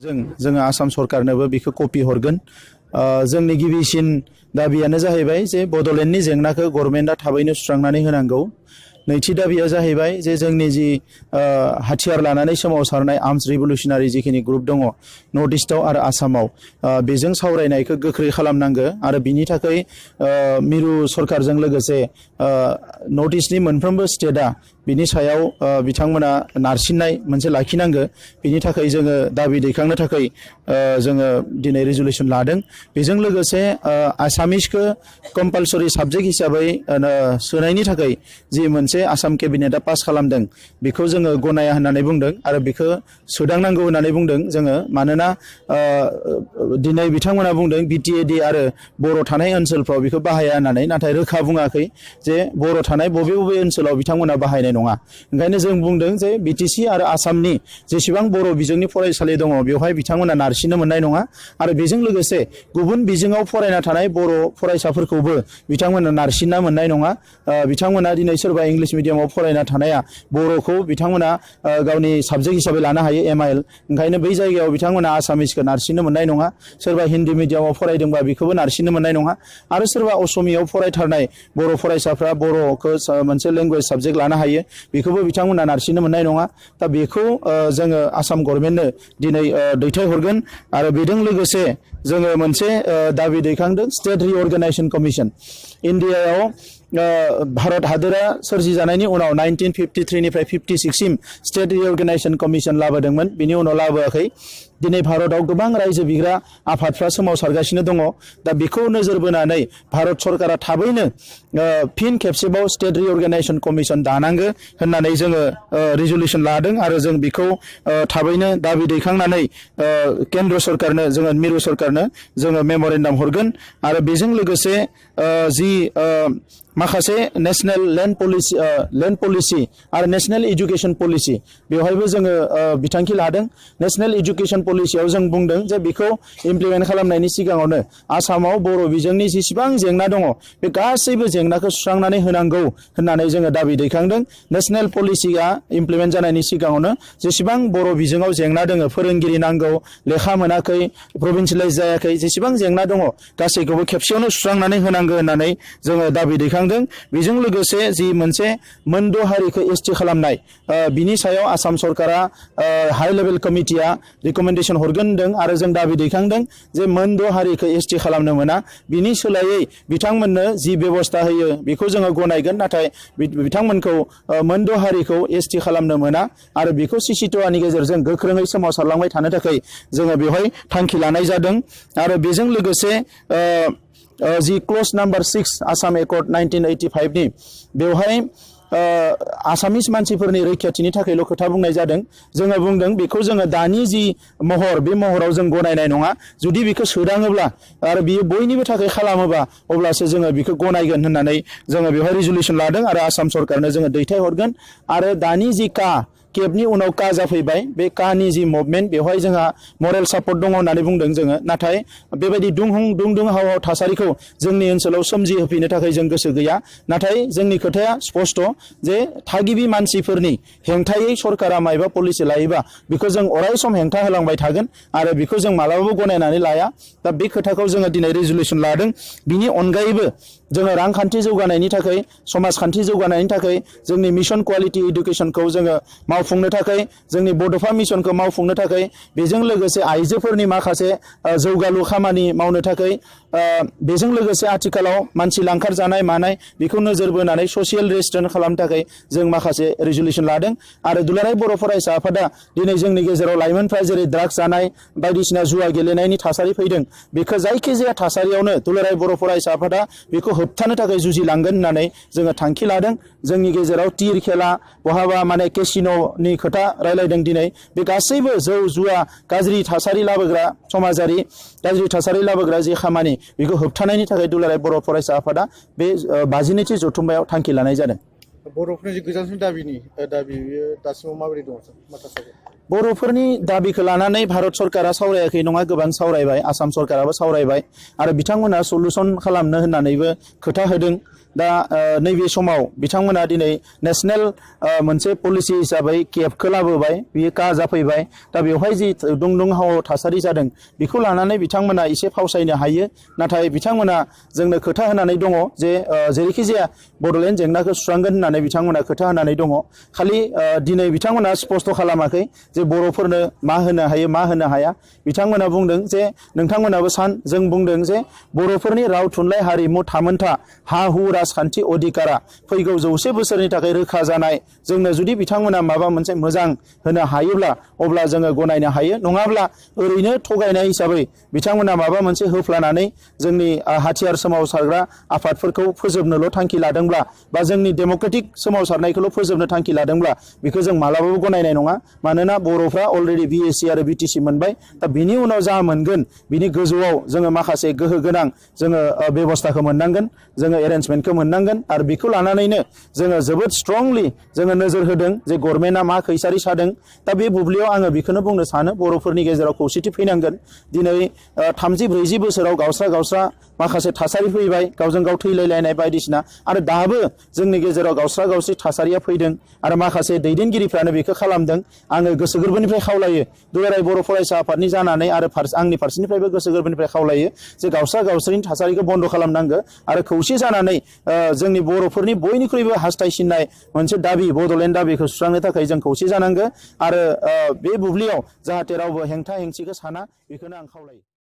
जों आसाम सरकारनोबो बेखौ कपि हरगोन। जोंनि गिबिसिन दाबियानो जाहैबाय जे बड'लेण्डनि जेंनाखौ गभर्नमेन्टआ थाबैनो सुस्रांनानै होनांगौ। नैथि दाबिया जाहैबाय जे जोंनि जि हाथियार लानानै सोमावसारनाय आर्मस रिभलुसनारि जिखिनि ग्रुप दङ नर्थ इस्टआव आरो आसामाव बेजों सावरायनायखौ गोख्रै खालामनांगो आरो बिनि थाखाय मिरु सरकारजों लोगोसे नर्थ इस्टनि मोनफ्रोमबो स्टेटआ बिनि सायाव बिथांमोना नारसिननाय मोनसे लाखिनांगो। बिनि थाखाय जोङो दाबि दैखांनो थाखाय जोङो दिनै रेजुलेसन लादों। बेजों लोगोसे आसामिसखौ कम्पालसरि साबजेक्ट हिसाबै सोनायनि थाखाय जि मोनसे आसाम केबिनेटआ पास खालामदों बेखौ जोङो गनाया होननानै बुंदों आरो बेखौ सोदांनांगौ होननानै बुंदों जोङो। मानोना दिनै बिथांमोना बुंदों बिटिएडि आरो बर' थानाय ओनसोलफ्राव बेखौ बाहाया होननानै, नाथाय रोखा बुङाखै जे बर' थानाय बबे बबे ओनसोलाव बिथांमोना बाहायनाय नङा। ओंखायनो जों बुंदों जे बिटिसि आरो आसामनि जेसेबां बर' बिजोंनि फरायसालि दङ बेवहाय बिथांमोना नारसिननो मोननाय नङा आरो बेजों लोगोसे गुबुन बिजोङाव फरायना थानाय बर' फरायसाफोरखौबो बिथांमोना नारसिनना मोननाय नङा। बिथांमोना दिनै सोरबा इंलिश मिडियामाव फरायना थानाया बर'खौ बिथांमोना गावनि साबजेक्ट हिसाबै लानो हायो MIL। ओंखायनो बै जायगायाव बिथांमोना आसामिसखौ नारसिननो मोननाय नङा। सोरबा हिन्दी मिडियामाव फरायदोंबा बेखौबो नारसिननो मोननाय नङा आरो सोरबा असमियाव फरायथारनाय बर' फरायसाफ्रा बर'खौ मोनसे लेंगुवेज साबजेक्ट लानो हायो बेखौबो बिथांमोना नारसिननो मोननाय नङा। दा बेखौ जोङो आसाम गभर्नमेन्टनो दिनै दैथायहरगोन आरो बेजों लोगोसे जोङो मोनसे दाबि दैखांदों स्टेट रिअर्गेनाइजेसन कमिसन। इन्डियायाव भारत हादोरा सोरजिजानायनि उनाव 1953 निफ्राय 56 सिम स्टेट रिअर्गेनाइजेसन कमिसन लाबोदोंमोन, बिनि उनाव लाबोआखै। दिनै भारतआव गोबां रायजो बिग्रा आफादफ्रा सोमावसारगासिनो दङ। दा बेखौ नोजोर बोनानै भारत सरकारा थाबैनो फिन खेबसेबाव स्टेट रिअर्गेनाइजेसन कमिसन दानांगो होननानै जोङो रेजुलेसन लादों आरो जों बेखौ थाबैनो दाबि दैखांनानै केन्द्र सरकारनो जोङो मिरु सरकारनो जोङो मेमरेन्डाम हरगोन आरो बेजों लोगोसे जि माखासे नेशनेल लेन्ड पलिसि आरो नेशनेल एजुकेशन पलिसि बेवहायबो जोङो बिथांखि लादों। नेशनेल एजुकेशन पलिसियाव जों बुंदों जे बेखौ इमप्लिमेन्ट खालामनायनि सिगाङावनो आसामाव बर' बिजोंनि जेसेबां जेंना दङ बे गासैबो जेंनाखौ सुस्रांनानै होनांगौ होननानै जोङो दाबि दैखांदों। नेशनेल पलिसिया इमप्लिमेन्ट जानायनि सिगाङावनो जेसेबां बर' बिजोङाव जेंना दङ, फोरोंगिरि नांगौ, लेखा मोनाखै, प्रभिन्सियेलाइज जायाखै, जेसेबां जेंना दङ गासैखौबो खेबसेयावनो सुस्रांनानै होनांगौ होननानै जोङो दाबि दैखांदों। बेजों लोगोसे जि मोनसे मोनद' हारिखौ एसटि खालामनाय बिनि सायाव आसाम सरकारा हाइ लेभेल कमिटिया रिकमेन्डेसन हरगोन होनदों आरो जों दाबि दैखांदों जे मोनद' हारिखौ एसटि खालामनो मोना। बिनि सोलायै बिथांमोननो जि बेबस्था होयो बेखौ जोङो गनायगोन, नाथाय बिथांमोनखौ मोनद' हारिखौ एसटि खालामनो मोना आरो बेखौ सिसिट'आनि गेजेरजों गोख्रोङै सोमावसारलांबाय थानो थाखाय जोङो बेवहाय थांखि लानाय जादों। आरो बेजों लोगोसे जि क्लज नाम्बार 6 आसाम एकर्ड 1985 नि बेवहाय आसामिस मानसिफोरनि रैखाथिनि थाखायल' खोथा बुंनाय जादों। जोङो बुंदों बेखौ जोङो दानि जि महर बे महराव जों गनायनाय नङा। जुदि बेखौ सोदाङोब्ला आरो बियो बयनिबो थाखाय खालामोबा अब्लासो जोङो बेखौ गनायगोन होननानै जोङो बेवहाय रेजुलेसन लादों आरो आसाम सरकारनो जोङो दैथायहरगोन। आरो दानि जि केबनि उनाव का जाफैबाय, बे कानि जि मुभमेन्ट बेवहाय जोंहा मरेल सापर्ट दङ होननानै बुंदों जोङो, नाथाय बेबायदि दुं हाव थासारिखौ जोंनि ओनसोलाव सोमजिहोफैनो थाखाय जों गोसो गैया। नाथाय जोंनि खोथाया स्पष्ट जे थागिबि मानसिफोरनि हेंथायै सरकारा मायबा पलिसि लायोबा बेखौ जों अराय सम हेंथा होलांबाय थागोन आरो बेखौ जों मालाबाबो गनायनानै लाया। दा बे खोथाखौ जोङो दिनै रेजुलेसन लादों। बिनि अनगायैबो जोङो रांखान्थि जौगानायनि थाखाय, समाजखान्थि जौगानायनि थाखाय जोंनि मिशन क्वालिटी एडुकेशनखौ जोङो मावफुंनो थाखाय, जोंनि बड'फा मिशनखौ मावफुंनो थाखाय, बेजों लोगोसे आइजोफोरनि माखासे जौगालु खामानि मावनो थाखाय, बेजों लोगोसे आथिखालाव मानसि लांखार जानाय मानाय बेखौ नोजोर बोनानै ससियेल रेजिस्ट्रेसन खालामनो थाखाय जों माखासे रेजुलेसन लादों। आरो दुलाराय बर' फरायसा आफादा दिनै जोंनि गेजेराव लाइमोनफ्रा जेरै ड्राग्स जानाय बायदिसिना जुवा गेलेनायनि थासारि फैदों, बेखौ जायखिजाया थासारियावनो दुलाराय बर' फरायसा आफादा बेखौ होबथानो थाखाय जुजिलांगोन होननानै जोङो थांखि लादों। जोंनि गेजेराव टिर खेला, बहाबा माने केसिन'नि खोथा रायलायदों दिनै। बे गासैबो जौ जुवा गाज्रि थासारि लाबोग्रा, समाजारि गाज्रि थासारि लाबोग्रा जि खामानि बेखौ होबथानायनि थाखाय दुलाराय बर' फरायसा आफादा बे 52थि जथुम्मायाव थांखि लानाय जादों। बर'फोरनि गोजामसिन दाबि बेयो दासिमाव माबोरै दङ माखासे? बर'फोरनि दाबिखौ लानानै भारत सरकारा सावरायाखै नङा, गोबां सावरायबाय, आसाम सरकाराबो सावरायबाय आरो बिथांमोना सलुसन खालामनो होननानैबो खोथा होदों। दा नैबे समाव बिथांमोना दिनै नेशनेल मोनसे पलिसि हिसाबै केबखौ लाबोबाय, बियो का जाफैबाय। दा बेवहाय जि दुंहाव थासारि जादों बेखौ लानानै बिथांमोना एसे फावसायनो हायो, नाथाय बिथांमोना जोंनो खोथा होनानै दङ जे जेरैखि जाया बड'लेण्ड जेंनाखौ सुस्रांगोन होननानै बिथांमोना खोथा होनानै दङ। खालि दिनै बिथांमोना स्पष्ट खालामाखै जे बर'फोरनो मा होनो हायो मा होनो हाया। बिथांमोना बुंदों जे नोंथांमोनाबो जों बुंदों जे बर'फोरनि राव थुनलाइ हारिमु थामोनथा हा हु राजखान्थि अधिकारा फैगौ 100 बोसोरनि थाखाय रोखा जानाय, जोंनो जुदि बिथांमोना माबा मोनसे मोजां होनो हायोब्ला अब्ला जोङो गनायनो हायो, नङाब्ला ओरैनो थगायनाय हिसाबै बिथांमोना माबा मोनसे होफ्लानानै जोंनि हाथियार सोमावसारग्रा आफादफोरखौ फोजोबनोल' थांखि लादोंब्ला बा जोंनि डेम'क्रेटिक सोमावसारनायखौल' फोजोबनो थांखि लादोंब्ला बेखौ जों मालाबाबो गनायनाय नङा। मानोना बर'फ्रा अलरेडि BSc आरो BTC मोनबाय। दा बिनि उनाव जा मोनगोन बिनि गोजौआव जोङो माखासे गोहो गोनां जोङो बेबस्थाखौ मोननांगोन, जोङो एरेन्जमेन्टखौ मोननांगोन आरो बेखौ लानानैनो जोङो जोबोद स्ट्रंलि जोङो नोजोर होदों जे गभर्नमेन्टआ मा खैसारि सादों। दा बे बुब्लियाव आङो बेखौनो बुंनो सानो बर'फोरनि गेजेराव खौसेथि फैनांगोन। दिनै 30-40 बोसोराव गावस्रा माखासे थासारि फैबाय, गावजों गाव थैलायलायनाय बायदिसिना, आरो दाबो जोंनि गेजेराव गावस्रा थासारिया फैदों आरो माखासे दैदेनगिरिफ्रानो बेखौ खालामदों। आङो गोसो गोरबोनिफ्राय खावलायो, दुलाराय बर' फरायसा आफादनि जानानै आरो आंनि फारसेनिफ्रायबो गोसो गोरबोनिफ्राय खावलायो जे गावस्रानि थासारिखौ बन्द' खालामनांगौ आरो खौसे जानानै जोंनि बर'फोरनि बयनिख्रुइबो हास्थायसिननाय मोनसे दाबि बड'लेण्ड दाबिखौ सुस्रांनो थाखाय जों खौसे जानांगौ आरो बे बुब्लियाव जाहाथे रावबो हेंथा हेंसिखौ साना, बेखौनो आं खावलायो।